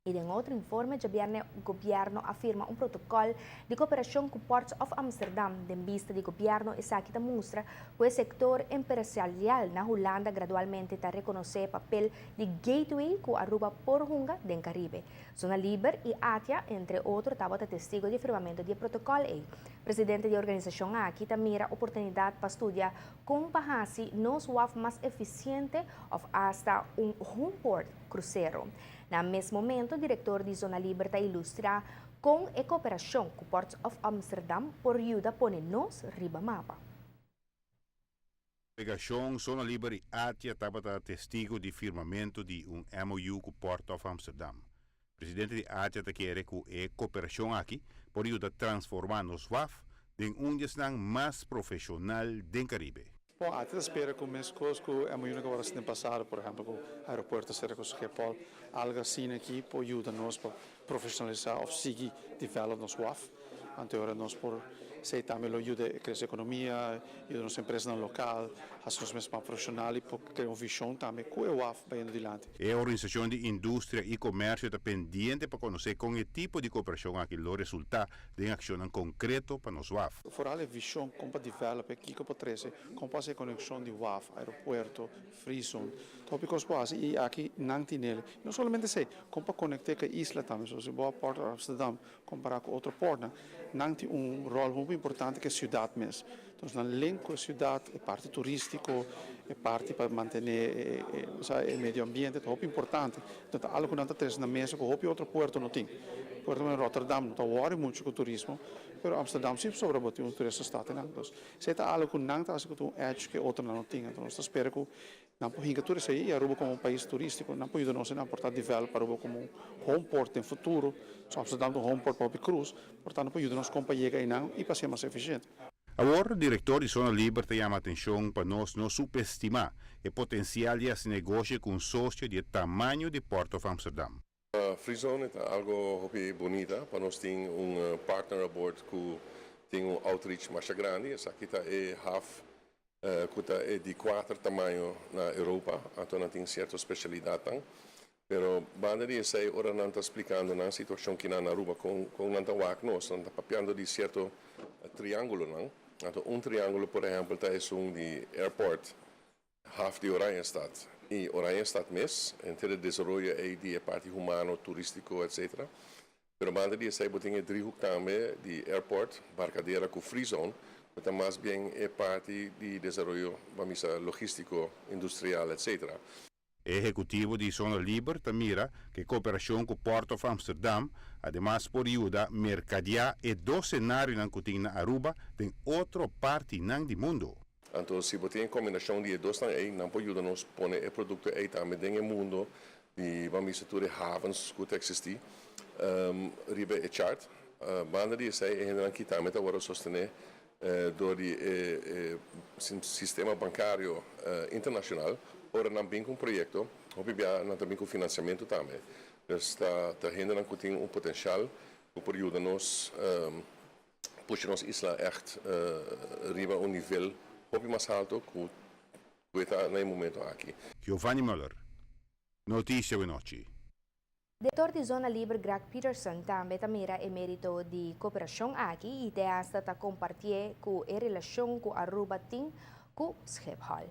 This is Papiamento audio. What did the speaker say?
I den otro informe, djabièrnè gobièrnu a firma un protokòl di koperashon ku Ports of Amsterdam. Den bista di gobièrnu esaki ta mustra ku e sektor empresarial na Hulanda gradualmente ta rekonosé e papel di gateway ku Aruba por hunga den Karibe. Zona Liber i ATIA, entre otro, tabata testigo di e firmamentu di e protokòl ei. Presidente di e organisashon aki ta mira oportunidat pa studia kon pa hasi nos waf mas efisiente òf asta un homeport krusero. Na mes momento, direktor di Zona Liber ta ilustrá kon e kooperashon ku Ports of Amsterdam por yuda pone nos riba mapa. Delegashon Zona Liber i ATIA tabata testigo di firmamentu di un MOU ku Port of Amsterdam. Presidente di ATIA ta kere ku e kooperashon aki por yuda transformá nos waf den un di esnan mas profeshonal den Karibe. Bon, ATIA ta spera ku meskos ku MOU-nan ku a wòrdu hasi den pasado, por ehèmpel ku aeropuerto sera ku Schiphol, algu asina aki por yuda nos pa profeshonalisá òf sigui develop nos waf. Anto e ora nos por esei tambe lo yuda krese ekonomia, yuda nos empresanan lokal, hasi nos mes mas profeshonal i por krea un vishon tambe ku e waf bayendo dilanti. E Organisashon di Industria i Komersio ta pendiente pa konosé kon e tipo di kooperashon aki lo resultá den akshonnan konkreto pa nos waf. Foral e vishon kon pa develop e, kiko pa trese, kon pa hasi e konekshon di waf, aeropuerto, free zone. Ta hopi kos por hasi i aki nan tin el. I no solamente esei, kon pa konekt'é ku e isla tambe. So si bo a Port Amsterdam kompará ku otro portnan, nan tin un ròl hopi importante ku e siudat mes. Entonces nan link ku e siudat, e parti turístiko, e parti pa mantené e e medio ambiente ta hopi importante. Entonces ta algu ku nan ta trese na mesa ku hopi otro puerto no tin. Puerto manera Rotterdam no ta wòri muchu ku turismo, pero Amsterdam si pasobra bo tin un turista stad einan. Entonces esei ta algu ku nan ta hasi ku ta un edge ku e otronan no tin. Entonces nos ta spera ku nan por hinka tur esei i Aruba komo un pais turístiko nan por yuda nos einan por ta develop Aruba komo un home port den futuro. So Amsterdam ta un home port pa hopi krus, por tanto por yuda nos kon pa yega einan i pa ser mas efisiente. Awor, direktor di Zona Liber ta yama atenshon pa nos no supestimá e potensial di hasi negoshi ku un sosio di e tamaño di Port of Amsterdam. Free Zone ta algo hopi bunita pa nos tin un partner aboard ku tin un outreach masha grandi. Esaki ta e haf ku ta e di kuater tamaño na Europa, anto nan tin sierto spesialidatnan. Pero banda di esei ora nan ta splikando nan situashon kinan na Aruba kon kon nan ta wak nos, nan ta papiando di sierto triangulonan. Anto un triangulo por ehèmpel ta esun di airport, haf di Oranjestad i Oranjestad mes, henter e desaroyo ei di e parti humano, turístiko etcetera. Pero banda di esei bo tin e driehoek tambe di airport, Barcadera ku Free Zone, ku ta mas bien e parti di desaroyo, ban bisa, logístiko, industrial etcetera. E ehekutivo di Zona Liber ta mira ku e kooperashon ku Port of Amsterdam ademas por yuda merkadiá e dos senarionan ku tin na Aruba den otro partinan di mundu. Anto si bo tin e kombinashon di e dosnan ei, nan por yuda nos pone e produkto ei tambe den e mundo di, ban bisa, tur e havens ku ta eksistí riba e chart. Banda di esei e hendenan ki tambe ta wòrdu sostené dor di e sistema bankario internashonal. Ora nan bin ku un proyekto, hopi bia nan ta bin ku finansiamentu tambe. Dus ta hendenan ku tin un potenshal ku por yuda nos pusha nos isla ègt riba un nivel hopi mas halto ku e ta na e momento aki. Giovanni Muller, Noticia Wenochi. Direktor di Zona Liber Greg Peterson tambe ta mira e merito di koperashon aki i te asta ta kompartié ku e relashon ku Aruba tin ku Schiphol.